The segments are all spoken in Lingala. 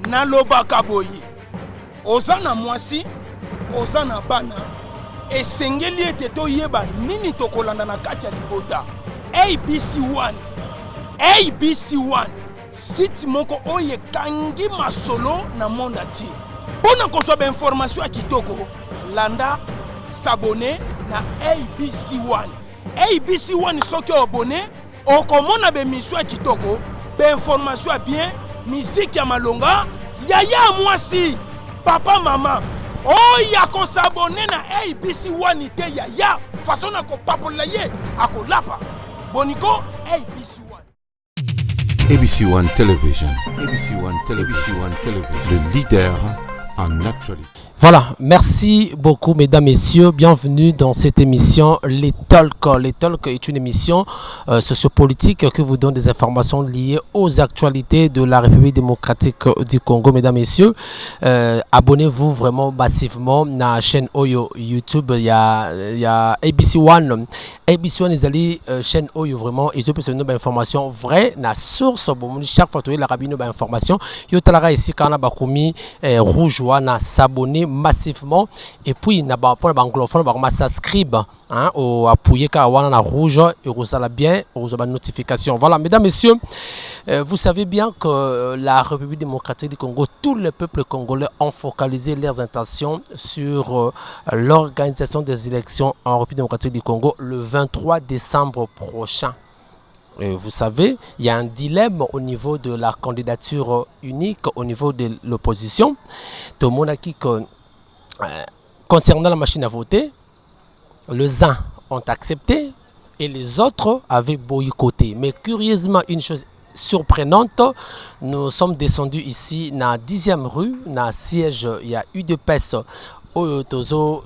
Nalobaka boye, oza na mwasi, oza na bana, esengeli ete toyeba nini tokolanda na kati ya libota. ABC1, ABC1, site moko oyo ekangi masolo na monde entier. Mpo na kozwa ba information ya kitoko, landa, s'abonner na ABC1. ABC1 soki o abonner, Okomona ba emission ya kitoko, ba information ya bien, musique ya malonga, yaya ya mwasi, papa mama. Oyo ako s'abonner na ABC One te yaya, façon na kopapolela ye akolapa. Boniko ABC One. ABC One Television, ABC One Television, ABC One Television, le leader en actualité. Voilà, merci beaucoup mesdames, messieurs. Bienvenue dans cette émission Les Talks. Les Talks est une émission euh, sociopolitique qui vous donne des informations liées aux actualités de la République démocratique du Congo. Mesdames, messieurs, euh, abonnez-vous vraiment massivement à la chaîne Oyo YouTube. Il y a, il y a ABC One. ABC One, ezali euh, chaîne Oyo vraiment. Ils ont une information vraie, na source. Bon, chaque fois, tu as la information. Yo talara ici quand on a bakomi eh, rouge wana s'abonner massivement et puis na ba pona ba anglophone ba subscribe hein au appuyer ka wana na rouge et kozala bien okozwa ba notification. Voilà, mesdames, messieurs, vous savez bien que la République démocratique du Congo, tout le peuple congolais ont focalisé leurs intentions sur l'organisation des élections en République démocratique du Congo le 23 décembre prochain. Vous savez, il y a un dilemme au niveau de la candidature unique, au niveau de l'opposition. Tomonaki que, concernant la machine à voter, les uns ont accepté et les autres avaient boycotté. Mais curieusement, une chose surprenante, nous sommes descendus ici dans la 10e rue, dans le siège, il y a UDPS, oyo tozo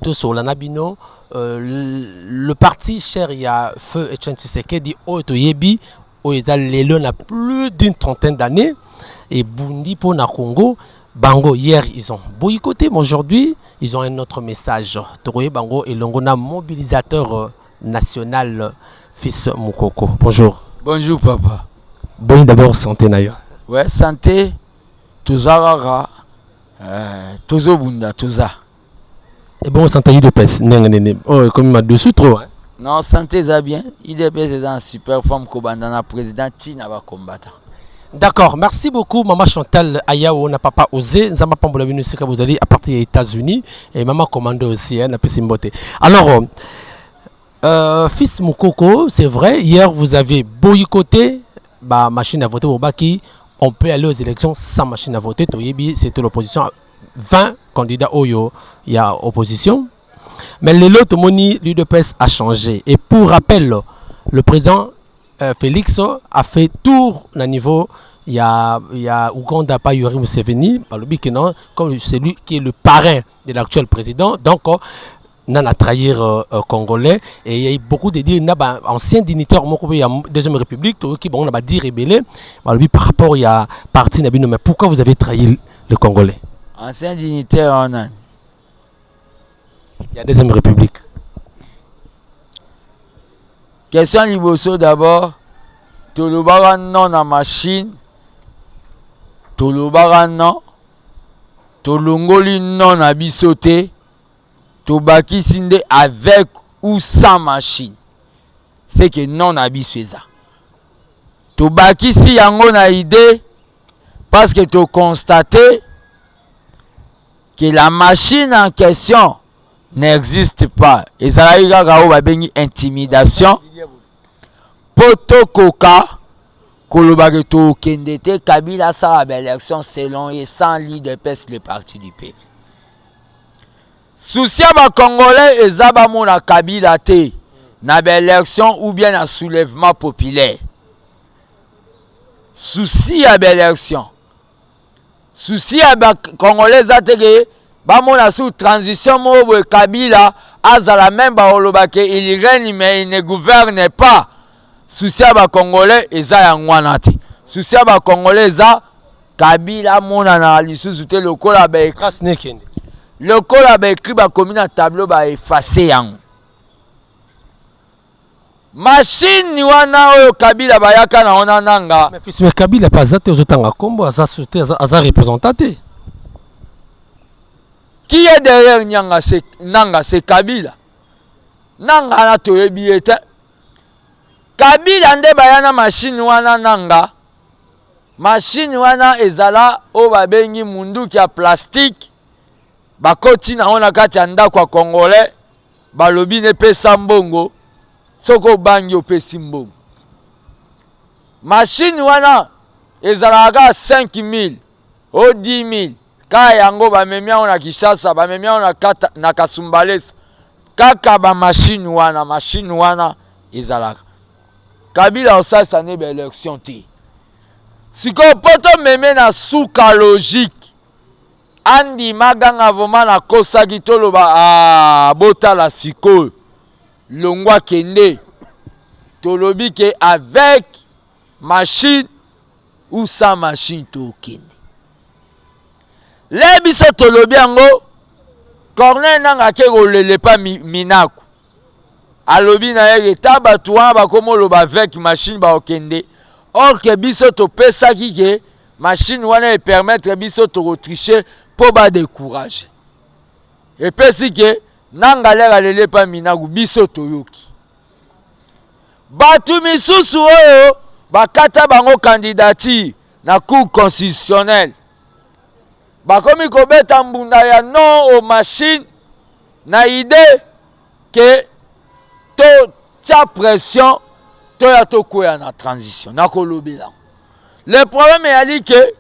tosola na bino, le parti cher ya feu Etienne Tshisekedi oyo toyebi, oyo eza lelo na plus d'une trentaine d'années ebundi mpo na Congo. Bango, hier ils ont boycotté, mais aujourd'hui ils ont un autre message. Tokoyeba bango elongo na mobilisateur national Fils Mukoko. Bonjour. Bonjour papa. Bon, d'abord santé na yo? Ouais, santé toza kaka, tozobunda toza. Et bon, santé UDPS ndenge nini? Oyo ekomi madusu trop, hein? Non, santé eza bien. UDPS eza na super forme, kobanda na président ntina bacombattant. D'accord, merci beaucoup Maman Chantal Ayao na Papa Osé, Nzambe apambola bino esika bozali à partir des États-Unis et Maman Commando aussi, hein, na pesi mbote. Alors Fils Mukoko, c'est vrai, hier vous avez boycotté ba machine à voter au Baki, on peut aller aux élections sans machine à voter. Toyebi, c'était l'opposition, 20 candidats oyo ya opposition. Mais lelo tomoni l'UDPS a changé et pour rappel, le président Félix a fait tour na niveau il y a Ouganda pas Yoweri Museveni, balobi que non, comme c'est lui qui est le parrain de l'actuel président, donc nana trahir congolais. Et il y a eu beaucoup de dire na ba ancien dignitaire moko ya deuxième république qui bon na ba dire rebelle balobi par rapport il y a parti na bino. Mais pourquoi vous avez trahi le Congolais? Ancien dignitaire wana? Il y a deuxième république. Question liboso d'abord, tolobaka non na machine, tolobaka non, tolongoli non na biso te, tobakisi nde avec ou sans machine. C'est que non na biso eza, tobakisi yango na idée parce que toconstate que la machine en question n'existe pas. Ezalaki kaka oyo babengi intimidation mpo tokoka kolobaka tokende te. Kabila asala baélection selon ye, sans l'UDPS, le parti du peuple. Souci ya bacongolais eza bamona Kabila te na baélection ou bien na soulèvement populaire. Souci ya baélection, souci ya bacongolais eza te ke bamona sur transition moko boye Kabila azala même baoloba ke il règne mais il ne gouverne pas. Souci ya bacongolais eza yango wana te. Souci ya bacongolais eza Kabila amonana lisusu te, lokola trace nekende. Lokola baécrit bakomi na tableau, baefface yango. Machine wana oyo Kabila bayaka na wana nanga. Mais fils mais Kabila pe aza te ozotanga kombo aza sur te aza, aza représentant te. Qui est derrière Nyanga c'est Nanga c'est Kabila. Nanga na toyebi ye te. Kabila nde baya na machine wana Nanga. Machine wana ezala oyo babengi munduki ya plastique bakoti na yango na kati ya ndako ya congolais balobi ne pesa mbongo soki obangi opesi mbongo machine wana ezalaka kaka 5000 o 10000 kaka yango bamemi yango na Kinshasa bamemi yango na, kata, na Kasumbalesa kaka ba machine wana machine wana ezalaka Kabila osalisa nde ba election te sikoyo mpo tomeme na suka logique Andima ganga vraiment nakosaki toloba aah botala sikoyo longwa kende tolobi ke avec machine ou sans machine tokende le biso tolobi yango Corneille nanga ake kolela epa Minaku Alobi na ye ke ta batu wana bakomi oloba avec machine bakokende or que biso topesaki ke machine wana e permettre biso toko tricher po ba decourager. Epesi ke Nanga lere aleli epa Minaku biso toyoki. Batu misusu oyo bakata bango candidature na cour constitutionnelle bakomi kobeta mbunda ya non aux machines na idee ke to tia pression toya tokwea na transition nakolobela le problème eyali ke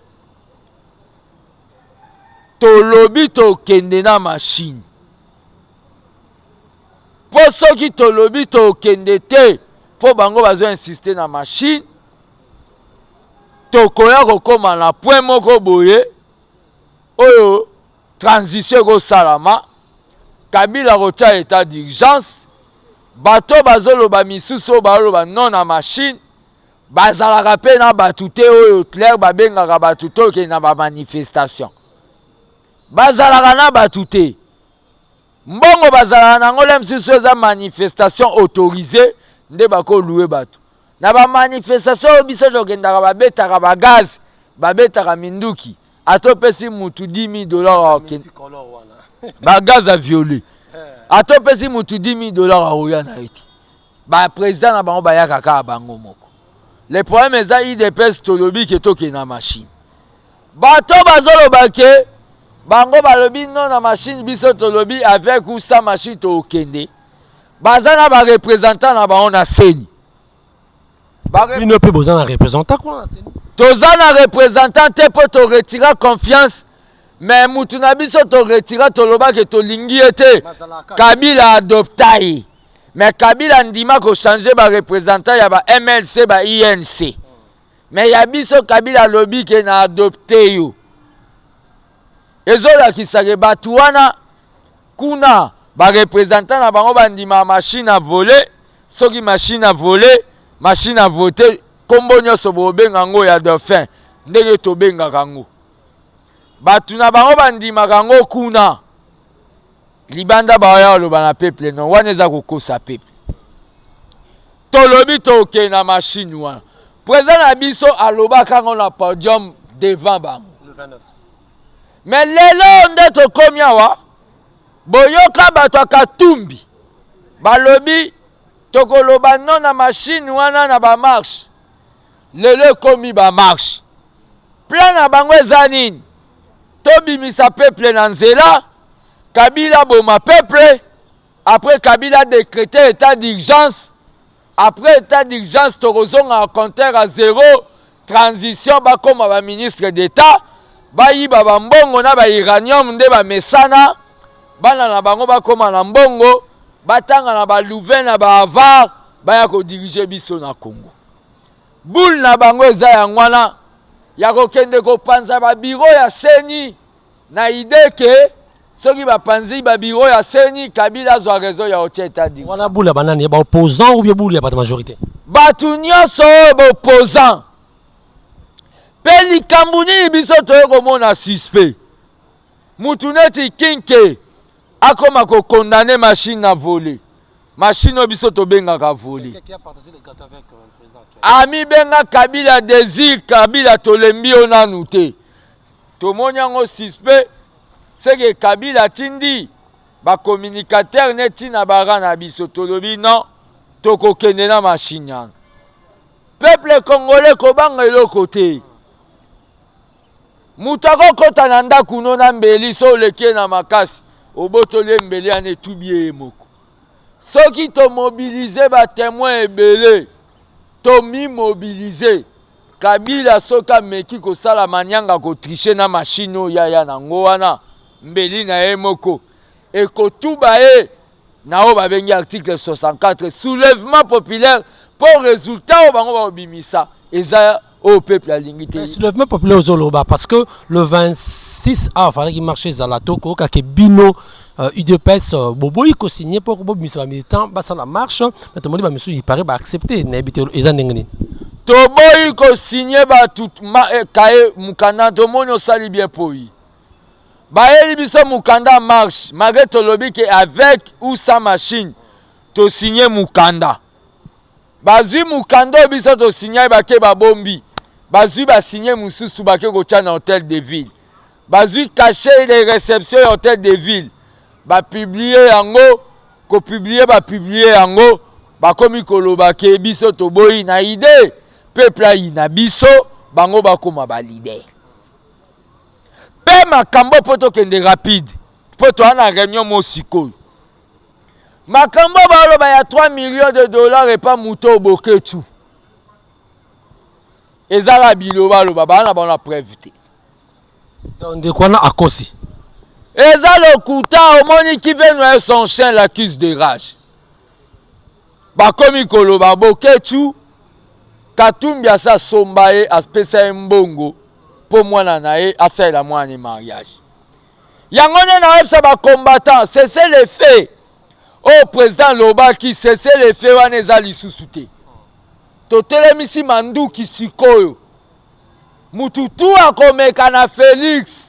tolobi tokende na machine mpo soki tolobi tokende te mpo bango bazo insiste na machine tokoya kokóma na point moko boye oyo Transition ekosalama, Kabila akotia etat d'urgence, bato oyo bazoloba misusu oyo baoloba non na machine bazalaka mpe na bato te oyo claire babengaka bato tokende na bamanifestation bazalaka na bato te mbongo bazalaka na yango le mosusu eza manifestation autorisée nde bakolue bato na bamanifestation oyo biso tokendaka babetaka bagaz babetaka minduki ata opesi mutu 10000 dollars akende ba gaz a viole ata opesi mutu 10000 dollars akoya na ye te ba président na bango bayaka kaka bango moko le problème eza idps tolobi ke tokende na machine bato bazoloba ke bango balobi non na machine biso tolobi avec ou sans machine tokende baza na ba représentant na bango na seni bino mpe boza na représentant kuna toza na représentant te mpo toretira confiance me mutu na biso toretira tolobaki tolingi ye te kabila adopta ye me kabila andima kochange bareprésentant ya ba mlc ba inc me ya biso kabila alobi ke na adopte yo ezolakisa ke bato wana kuna ba representant na bango bandima machine à voler soki machine à voler machine à voter kombo nyonso bobenga yango ya dauphin ndenge tobengaka yango bato na bango bandimaka yango kuna libanda baya koloba na peuple non wana eza kokosa peuple tolobi tokende na machine wana président na biso alobaka yango na podium devant bango Mais lelo nde tokomi awa, boyoka bato ya Katumbi balobi tokoloba non na machine wana na ba marche. Lelo ekomi ba marche. Plan na bango eza nini? Tobimisa peuple na nzela, Kabila boma peuple, après Kabila decrete etat d'urgence, Après etat d'urgence tokozonga na compteur à zero, transition bakoma ba ministre d'etat, bayiba ba mbongo na ba uranium nde bamesana, bana na bango bakoma na mbongo, batanga na ba Louvain na ba Harvard, baya ko diriger biso na Congo. Boule na bango eza yango wana ya kokende kopanza ba bureau ya CENI na idee ke soki bapanzi ba bureau ya CENI Kabila azwa raison ya otia etat d'urgence. Wana boule ya banani ba opposant ou bien boule ya bato majorité? Bato nyonso oyo ba opposant. Mpe likambo nini biso toye komona suspect mutu neti Kinke akoma ko condamner machine na voler. Machine oyo biso tobengaka vole. Amibenga Kabila Desir Kabila tolembi yo nanu te. Tomoni yango suspect seke Kabila atindi ba communicateur neti na bara na biso tolobi non tokokende na machine wana. Peuple congolais kobanga eloko te. Moto akokota na ndako no na mbeli so oleki ye na makasi obotoli ye mbeli wana etubi ye ye moko. Soki tomobilize ba temoin ebele tomimobilize Kabila soki ameki kosala manyanga kotriche na machine oyo yaya na ngo wana mbeli na ye moko ekotuba ye na oyo babengi article 64 soulèvement populaire mpo résultat oyo bango bakobimisa eza oyo peuple alingi te. Soulèvement populaire ozoloba parce que le 26 awa falaki marche ezala to koyoka ke bino UDPS boboyi kosigne mpo bobimisa bamilitant basala marche, mais tomoni bamisusu ipare baaccepte, nayebi te eza ndenge nini. Toboyi kosigne bato kaye mokanda tomoni osali bien poi bayeli biso mokanda marche malgré tolobi ke avec ou sans machine tosigne mokanda. Bazwi mokanda oyo biso tosignaki bake babombi, bazwi basigne mosusu bake kotya na hotel de ville, bazwi cachet de reception ya hotel de ville bapublie yango, kopublie bapublie yango, bakomi koloba ke biso toboyi na idee peuple ayina biso, bango bakoma ba leader. Mpe makambo mpo tokende rapide mpo toza na réunion mo sikoyo. Makambo baloba ya 3 millions de dollars epa moto oyo Boketshu ezala bilobaloba, baa na bango na preuve te. Donc ndeko wana akosi. Eza lokuta, omoni qui veut noyer son chien l'accuse de rage. Bakomi koloba Boketshu Katumbi asa asomba ye apesa ye mbongo mpo mwana na ye asalela mwana ne mariage. Yango nde nayebisa ba combattants cessez le feu oyo president alobaki cessez le feu wana eza lisusu te. Totelemisi manduki sikoyo. Mutu tu akomeka na Felix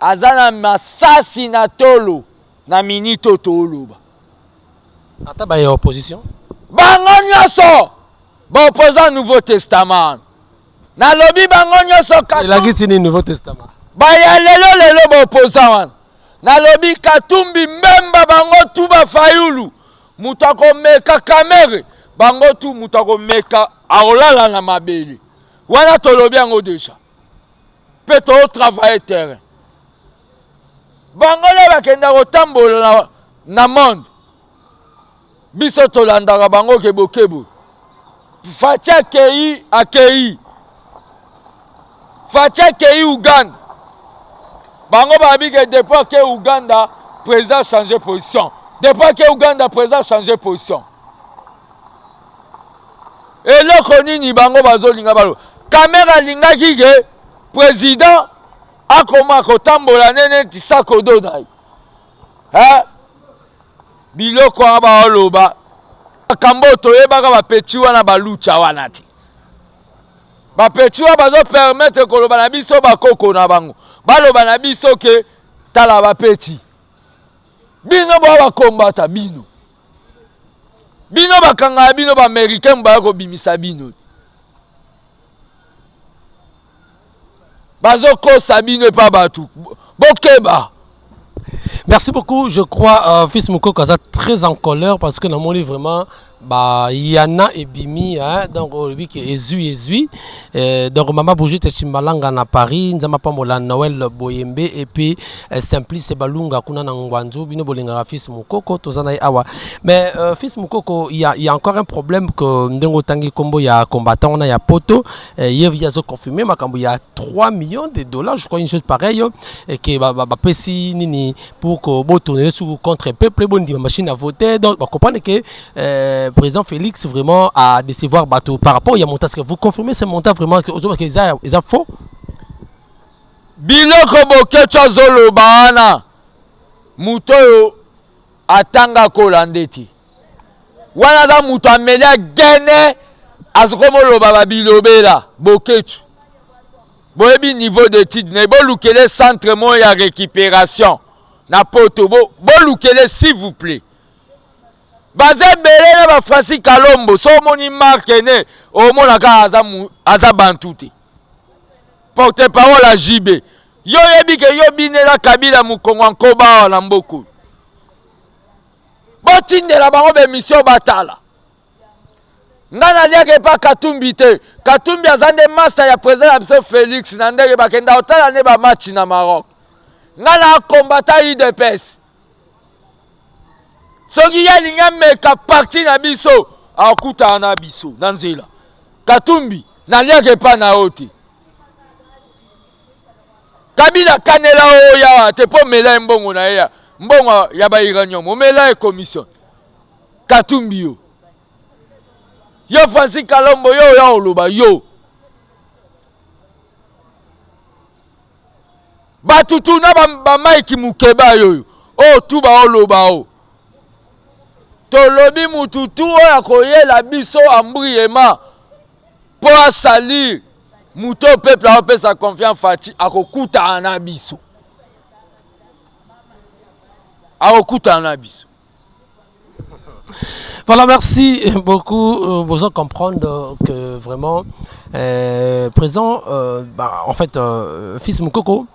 aza na masasi na tolo na minute oyo tooloba. Ata ba ya opposition? Bango nyonso ba opposant Nouveau Testament. Nalobi bango nyonso elakisi nini Nouveau Testament? Baya lelo lelo ba opposant wana. Nalobi Katumbi, Mbemba, bango tu ba Fayulu, moto akomeka Kamere, bango tu moto akomeka akolala na mabele. Wana tolobi yango deja. Pe to travailler terrain. Bango nde bakenda kotambola na, na monde. Biso tolandaka bango kebokebo. Fatshi akei akei. Fatshi akei Uganda. Bango babi ke depuis ake Uganda président changer position. Depuis ake Uganda président changer position. Eloko nini bango bazolinga balo. Kamera alingaki ke président akoma kotambola nene neti sakodo na ye. Hein? Biloko wana baoloba makambo oyo toyebaka bapeti wana balucha wana te. Bapeti wana bazo permettre koloba na biso bakoko na bango baloba na biso ke tala bapeti bino boa bakombata bino bino bakangaka bino baamericain baya kobimisa bino bazokosa bino epa bato bokeba. Merci beaucoup. Je crois fils Mukoko aza très en colère parce que namoni vraiment ba Yana et Bimi hein, donc olobi ke ezui ezui donc maman Brigitte Chimbalanga na Paris, Nzamba Pambola Noël Boyembe et puis Simplice Balunga kuna na Ngwanzu bino bolingaka fils Mukoko toza na ye awa. Mais fils Mukoko il y a encore un problème que ndenge otangi kombo ya combattant wana ya poto ye ye azo confirmer makambo ya 3 millions de dollars je crois une chose pareille et que ba, ba, ba pesi nini pour que bo tourner sous contre peuple bondima machine à voter donc ba comprendre que président Félix vraiment a décevoir bato par rapport ya montant. Est-ce que vous confirmez ce montant vraiment que ozo que eza eza faux? Biloko Boketshu azoloba wana moto oyo atanga kolanda te wana aza moto ameli agene azokomoloba babilobela. Boketshu boyebi niveau d'étude na ye, bolukele centre moko ya récupération na poto, bolukele s'il vous plaît. Baza ebele na ba Francis Kalombo, so omoni Marc Ene, omona kaka aza, aza bantu te. Porte parole ya JB. Yo oyebi ke yo binela Kabila mokongo ya nkoba awa na mboka oyo. Botindela bango ba emission batala. Nga naliaka epa Katumbi te. Katumbi aza nde masta ya president na biso Felix na ndenge bakenda kotala nde ba match na Maroc. Nga na combattant UDPS. Soki ye alingi ameka parti na biso akutana na biso na nzela. Katumbi naliaka epa na yo te. Kabila kanela oyo awa te mpo omela ye mbongo na ye ya mbongo ya ba uranium omela ye commission. Katumbi yo. Yo Francis Kalombo yo oya oloba yo. Bato tu na ba, ba Mike Mukeba yoyo oyo tu baoloba o. Tolobi mutu tu oyo akoyela biso ambriema mpo asalir moto oyo peuple akopesa confiance Fatshi akokutana na biso. Akokutana na biso. Voilà, merci beaucoup. Euh, vous en comprendre que vraiment, euh, présent, euh, bah, en fait, euh, fils Mukoko,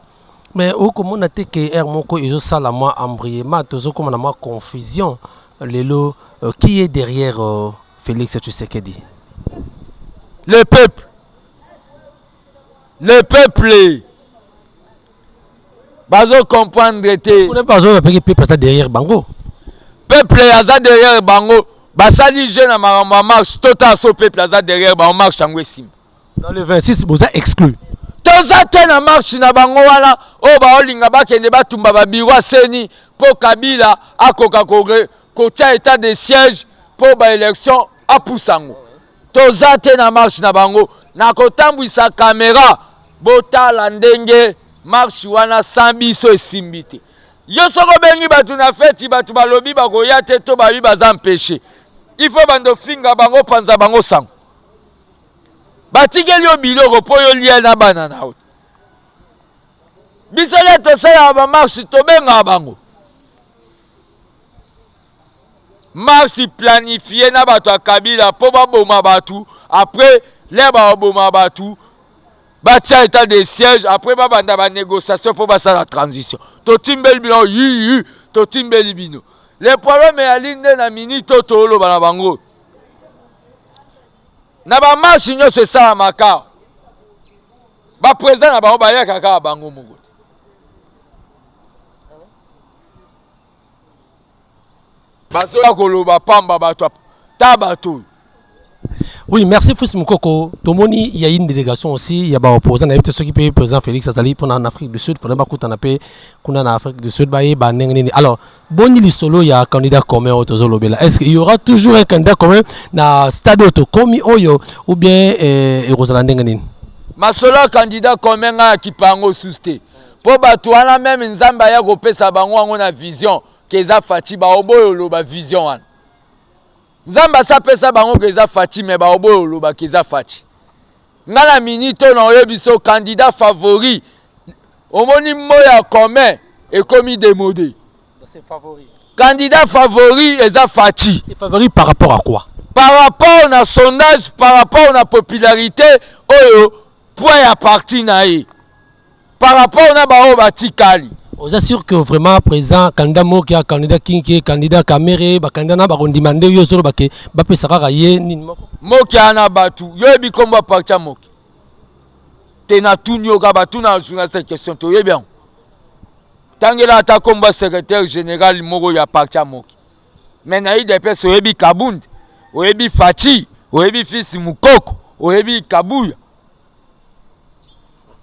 mais au comment on a que R Moko, ils ont ça la moi embrayement, tous comme on a moi confusion, lelo, euh, qui est derrière euh, Félix Tshisekedi? Le peuple. Le peuple. Bazo comprendre te. Kuna bazo bapeki peuple aza derrière bango. Peuple aza derrière bango. Basali jeu na makambo ya marche totala so peuple aza derrière bango marche yango esimba. Dans le 26 boza exclu. Toza te na marche na bango wana oyo baolinga bakende batumba ba bureau ya CENI mpo Kabila akoka kotia etat de siège mpo ba election apusa yango. Toza te na marche na bango. Nakotambwisa camera botala ndenge marche wana sans biso esimbi te. Yo soki obengi bato na feti bato balobi bakoya te to babi baza empeche. Il faut bando finga bango panza bango sango. Batikeli yo biloko mpo yo lia na bana na yo. Biso nde tosalaka ba marche tobengaka bango. Marche planifie na bato ya Kabila mpo baboma bato après lere baboma bato batia etat de siège après babanda ba négociation mpo basala transition. Totimbeli bino yiyi, totimbeli bino. Le problème eyali nde na minute oyo toloba na bango na ba marche nyonso esalamaka ba président na bango bayaka kaka bango moko. Bazoya koloba pamba bato ta bato oyo. Oui, merci Fils Mukoko. Tomoni, il y a une délégation aussi, il y a ba opposants, il y a ceux qui payent président Félix Azali pour en Afrique du Sud, pour ne pas coûter en paix, kuna en Afrique du Sud, bah, bah, nene. Alors, boni lisolo, il y a un candidat commun au Tozolobela. Est-ce qu'il y aura toujours un candidat commun dans stade auto komi oyo ou bien eh, ekozala ndenge nini? Masolo ya candidat commun nga ya kipango suste. Po bato wana meme Nzambe aya kopesa bango yango na vision ke eza Fatshi baoboya oloba vision wana. Nzambe asi apesa bango ke eza Fatshi mais baoboya oloba ke eza Fatshi. Nga na minute oyo na oyebi so candidat favori omoni mot ya commun ekomi demode. Candidat favori eza Fatshi. C'est favori par rapport à quoi? Par rapport na sondage, par rapport na popularité oyo point ya parti na ye. Par rapport na ba oyo batikali. Oza sûr que vraiment président candidat Mokia, candidat Kinke, candidat Kamere, ba candidat na bakondima nde yo solo bake bapesa kaka ye nini moko. Mokia na batu, yo yebi kombo ya parti ya Mokia. Te na tuni yo kaka batuna journaliste question te oyebi yango. Tangela ata kombo ya secrétaire général moko ya parti ya Mokia. Mais na UDPS oyebi Kabund, oyebi Fatshi, oyebi fils Mukoko, oyebi Kabuya.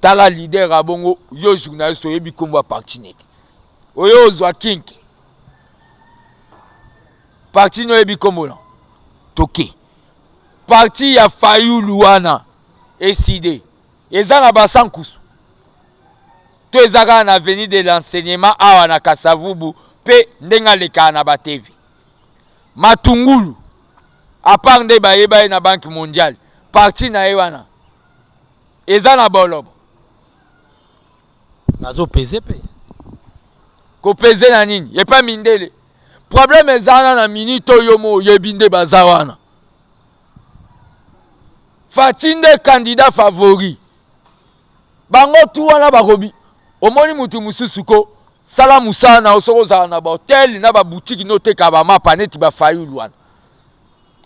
Tala leader ya bongo yo journaliste oyebi kombo ya parti nete. Oyo ozwa kinke. Parti no oyebi kombo na. Toke. Parti ya Fayulu wana eside. Eza na basankusu. To eza kaka na avenue de l'enseignement awa na Kasavubu pe ndenge alekaka na ba TV. Matungulu à part nde bayeba ye na Banque mondiale, parti na ye wana eza na bolobo. Nazo pese pe. Ko pese na nini? Epa mindele. Problème eza wana na minute oyo mo oyebi nde baza wana. Fatshi nde candidat favori. Bango tu wana bakobi omoni mutu mususu ko sala musala na yo soki ozala na ba hotel na ba boutique no oteka ba mapa neti ba fayulu wana.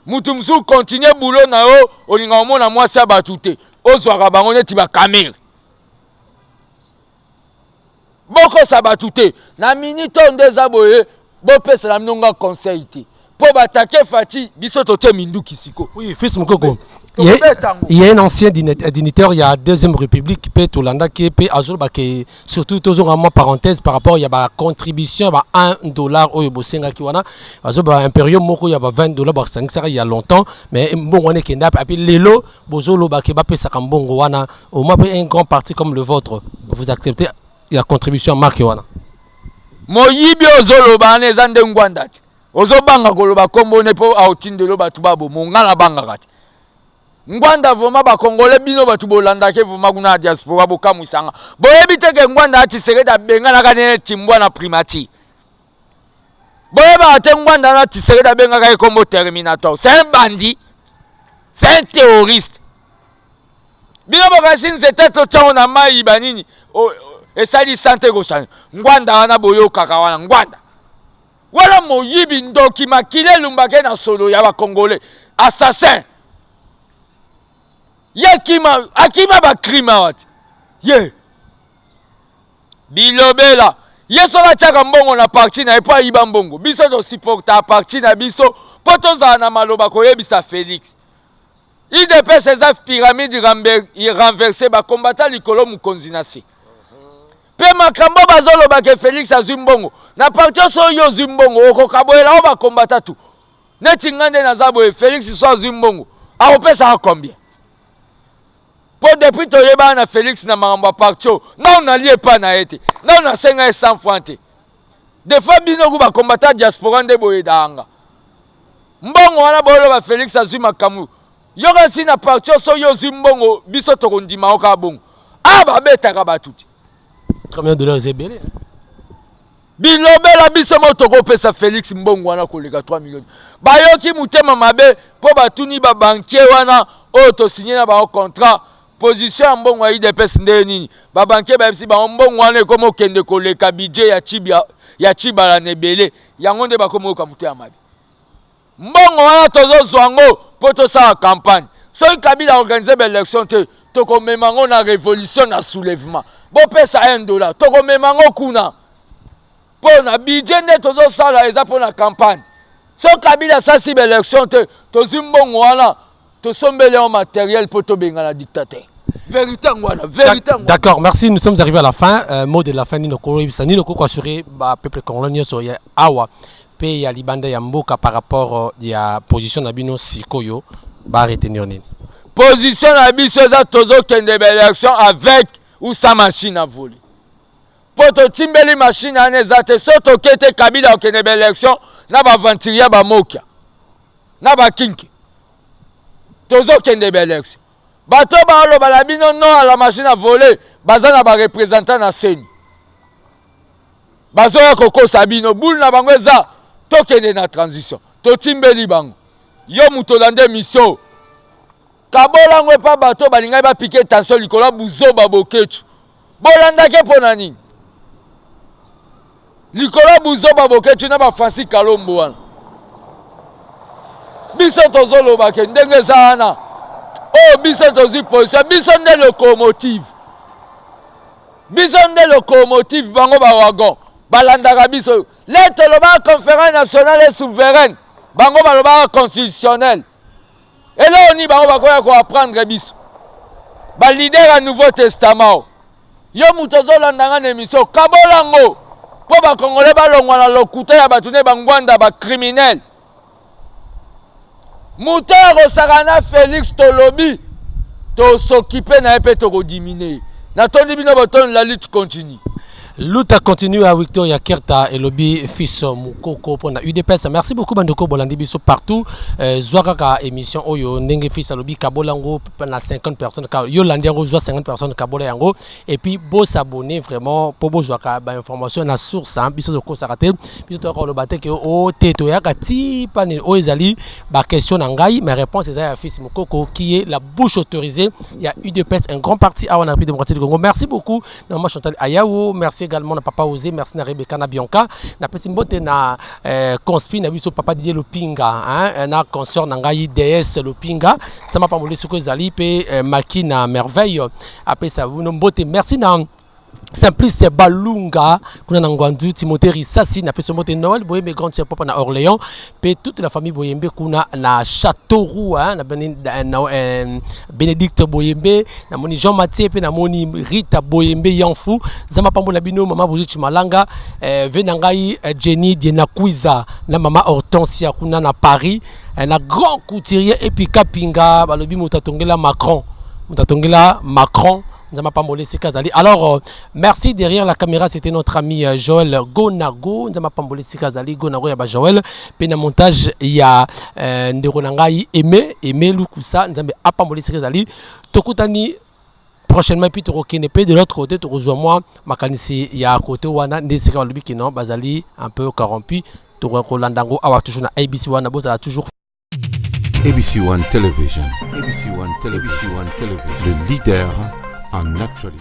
Mutu mususu continue boulot na yo olinga omona mwasi ya batu te ozwaka bango neti ba kamere. Bokosa batu te na minute oyo nde eza boye bopesa na bino nga conseil te po batake Fatshi biso totie minduki siko. Oui, fils Mukoko. Il y a un ancien dignitaire, il y a Deuxième République, pe tolandaki, pe azoloba ke surtout tozonga mwa parenthèse par rapport ya ba contribution ba 1 dollar oyo bosengaki wana azoloba imperium moko ya ba 20 dollars basangisaka il y a longtemps mais mbongo wana ekenda api lelo bozoloba ke bapesaka mbongo wana au moins pe un grand parti comme le vôtre vous acceptez ya contribution ya marque wana. Moyibi ozoloba wana eza nde ngwanda te ozobanga koloba kombo ne po aotindelo bato babomo nga nabangaka te ngwanda vraiment ba congolais bino bato bolandake vraiment kuna na diaspora bokamwisanga boyebi te ke ngwanda ya tshisekedi abenganaka ne timbwa na primature boyebaka te ngwanda na tshisekedi abengaka ye kombo terminator c'est un bandit c'est un terroriste Bino bokasi nzete totyango na mai banini esali sante ekosana ngwanda wana boyokaka wana ngwanda wana moyibi ndoki makila elumbake na solo ya bakongole assassin ye akima akima bacrime awa te ye bilobela ye soki atiaka mbongo na parti na ye mpo ayiba mbongo biso tosupporta parti na biso mpo tozala na maloba koyebisa Felix Udps eza pyramide renverse ba combattant likolo mukonzi na se. Pe makambo bazoloba ke Felix azwi mbongo na parti oso oyo ozwi mbongo okokaboyela o ba combattant tout. Neti nga nde naza boye Felix so azwi mbongo akopesaka combien? Po depuis toyebana na Felix na makambo ya parti oyo nanu nalie epa na ye te nanu nasenga ye 100 francs te. Des fois bino ku ba combattant diaspora nde boyedaka nga. Mbongo wana boloba Felix azui makambo yoka si na parti oso yo ozui mbongo biso tokondima yo kaka bongo. Ah babetaka bato te. 3 millions de dollars ebele. Bilobela biso mo tokopesa Felix mbongo wana koleka 3 millions. Bayoki motema mabe mpo batuni ba banquier wana oyo tosinye na bango contrat Position ya mbongo ya udps ndenge nini? Ba banquiers bayebisi bango mbongo wana ekomi okende koleka budget ya Tshibia ya Tshibala na ebele. Yango nde bakomi koyoka motema mabe. Mbongo wana tozozwa yango mpo tosala campagne. Soki Kabila organise ba election te, tokomema yango na revolution na soulèvement. Bopesa 1 dollar, tokomema yango kuna. Mpo na budget nde tozosala eza mpo na campagne. Soki Kabila asasi ba election te, tozwi mbongo wana tosombeli yango matériel mpo tobengana dictateur. Vérité yango wana, vérité yango. D'accord, merci. Nous sommes arrivés à la fin. Mot de la fin, nino koyebisa nino ko assurer ba peuple congolais nyonso ya awa pe ya libanda ya mboka par rapport ya position na bino sikoyo ba retenir nini? Position na biso eza tozokende ba élection avec ou sans machine à voler. Po totimbeli machine wana eza te so toke te Kabila okende ba election na ba aventurier ba mokia na ba kinki tozokende ba election bato baoloba na bino non à la machine à voler baza na ba représentant na seni bazoya kokosa bino boule na bango eza tokende na transition totimbeli bango yo moto olanda emission Kabola yango epa bato oyo balingaki ba piquer tension likolo ya buzoba Boketshu. Bolandaki ye pona nini? Likolo ya buzoba Boketshu na ba Francis Kalombo wana. Biso tozoloba ke ndenge eza wana oyo biso tozwi position, biso nde locomotive. Biso nde locomotive, bango ba wagon balandaka biso. Le tolobaka conférence nationale et souveraine, bango balobaka constitutionnelle. Eloko nini bango bakoya ko apprendre biso? Ba leader ya nouveau testament. Yo moto ozolanda nga na emission, kabola yango mpo ba congolais balongwa na lokuta ya bato ne bangwanda ba criminel. Moto oyo akosaka na Felix tolobi tosokipe na ye mpe tokodimine ye. Natondi bino botondi, la lutte continue. Luta continue à Victoria Kerta et lobi fils Mukoko pour la UDPS. Merci beaucoup bandeko bolandi biso partout. Zwa kaka émission oyo ndenge fils alobi kabola yango na 50 personnes. Ka yo landi yango, zwa 50 personnes, kabola yango et puis bo s'abonner vraiment po bozwaka ba information na source, hein. Biso tokosaka te, biso toyaka koloba te ke o te, toyaka ti pa nini. Oyo ezali ba question na ngai, mais réponse eza ya fils Mukoko qui est la bouche autorisée ya UDPS, un grand parti awa na République démocratique du Congo. Merci beaucoup na mama Chantal Ayaou, merci également na papa Osé, merci na Rebecca, na Bianca. Napesi mbote na conspi na biso papa Didier Lopinga, hein, na consort na ngai DS Lopinga sama pamboli soko ezali mpe maki na merveille apesa bino mbote. Merci na Simplice Balunga kuna na Ngwandu, Timothée Risasi napesi mbote, Noël Boyembe, grande sœur papa na Orléans, mpe toute la famille Boyembe kuna na Châteauroux, hein, na Bénédicte Boyembe, namoni Jean Mathieu mpe namoni Rita Boyembe Yanfu. Nzambe apambola bino. Mama Brigitte Malanga, ve na ngai Jenny Dienakwiza na mama Hortensia kuna na Paris, na grand couturier epi Kapinga, balobi moto atongela Macron, moto atongela Macron. Nzambe apambola esika azali. Alors merci. Derrière la caméra, c'était notre ami Joël Gonago. Nzambe apambola esika azali. Gonago ya ba Joël mpe na montage ya ndeko na ngai Aimé, Aimé Lukusa. Nzambe apambola esika azali. Tokutani prochainement, puis tokokende mpe de l'autre côté, tokozwa mwa makanisi ya côté wana nde esika balobi kino bazali un peu corrompu. Tokolanda yango awa toujours na ABC wana. Bozala toujours. ABC One Television, ABC One Television, ABC One Television, le leader en actualité.